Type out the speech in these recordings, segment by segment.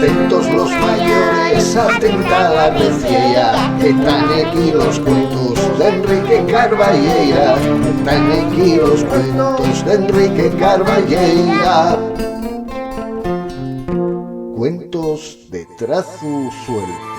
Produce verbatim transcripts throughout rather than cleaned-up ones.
Atentos los mayores, atenta la reciella, que tán aquí los cuentos d'Enrique Carballeira, que tán aquí los cuentos d'Enrique Carballeira. Cuentos de trazu sueltu.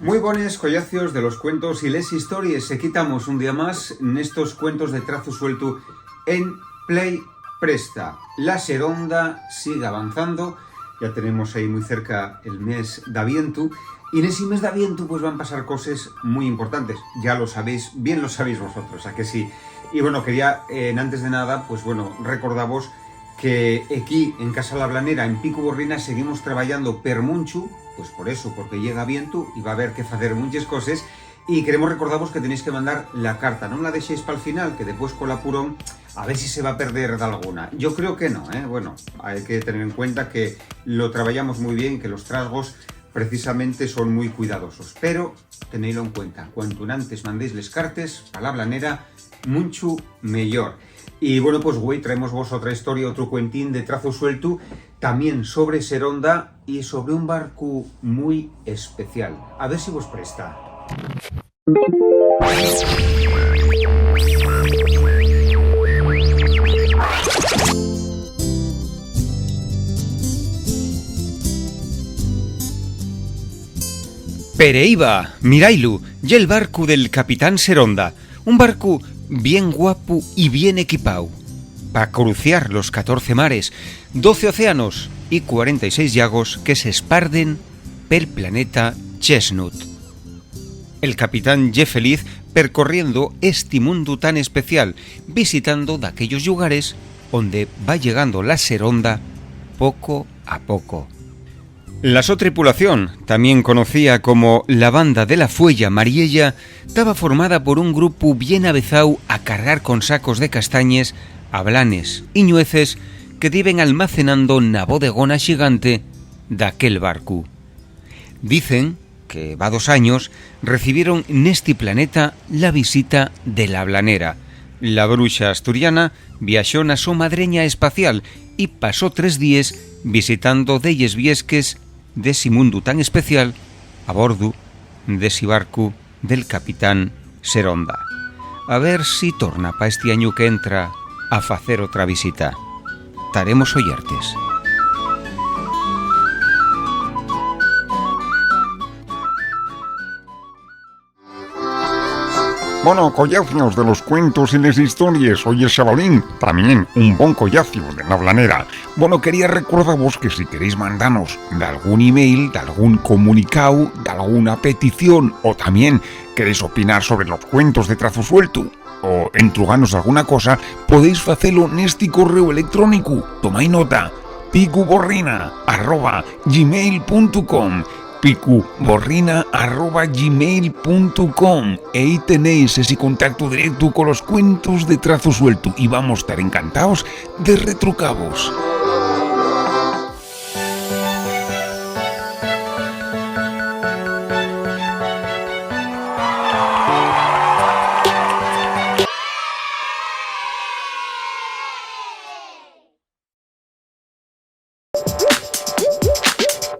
Mui bones, collacios de los cuentos y les histories. Equí tamos un día más nestos cuentos de trazu sueltu en Play Presta. La Seronda sigue avanzando. Ya tenemos ahí mui cerca el mes d'avientu. Y nesi mes d'avientu, pues, van pasar coses mui importantes. Ya lo sabéis, bien lo sabéis vosotros, ¿a que sí? Y bueno, quería, eh, enantes de nada, pues bueno, recordavos que equí, en Casa La Blanera, en Picu Borrina, seguimos trabayando per munchu, pues por eso, porque llega avientu y va haber que facer munches coses. Y queremos recordavos que tenéis que mandar la carta, non la dexéis pal final, que depués col apurón a ver si se va a perder d'alguna. Yo creo que no, ¿eh? Bueno, hay que tener en cuenta que lo trabayamos mui bien, que los trasgos precisamente son mui cuidadosos, pero tenéilo en cuenta, cuantu enantes mandéis les cartes pa La Blanera, munchu mellor. Y bueno, pues güei traemos vos otra historia, otru cuentín de trazu sueltu, tamién sobre Seronda y sobre un barcu mui especial. A ver si vos presta. Pereiba, mirailu, ye'l barcu del capitán Seronda, un barcu bien guapu y bien equipáu, pa cruciar los catorce mares, doce océanos y cuarenta y seis llagos que s'esparden pel planeta Chestnut. El capitán ye feliz percorriendo esti mundu tan especial, visitando daquellos llugares onde va llegando la Seronda poco a poco. La so tripulación, tamién conocía como la Banda de la Fueya Mariella, taba formada por un grupu bien avezáu a cargar con sacos de castañes, ablanes y ñueces que diben almacenando na bodegona xigante daquel barcu. Dicen que va dos años recibieron nesti planeta la visita de la Blanera. La bruxa asturiana viaxó na so madreña espacial y pasó tres díes visitando delles viesques d'esi mundu tan especial a bordu d'esi barcu del capitán Seronda. A ver si torna pa esti añu que entra a facer otra visita. Taremos oyertes. Bono, collacios de los cuentos y les histories, oye, xabalín, tamién un bon collaciu de La Blanera. Bono, quería recordavos que si queréis mandanos d'algún email, d'algún comunicáu, d'alguna petición, o tamién queréis opinar sobre los cuentos de trazu sueltu, o entruganos alguna cosa, podéis facelo nesti corréu electrónicu. Tomái nota: picuborrina arroba gmail punto com, picuborrina arroba gmail punto com. Ehí tenéis esi contactu directu colos cuentos de trazu sueltu y vamos tar encantaos de retrucavos.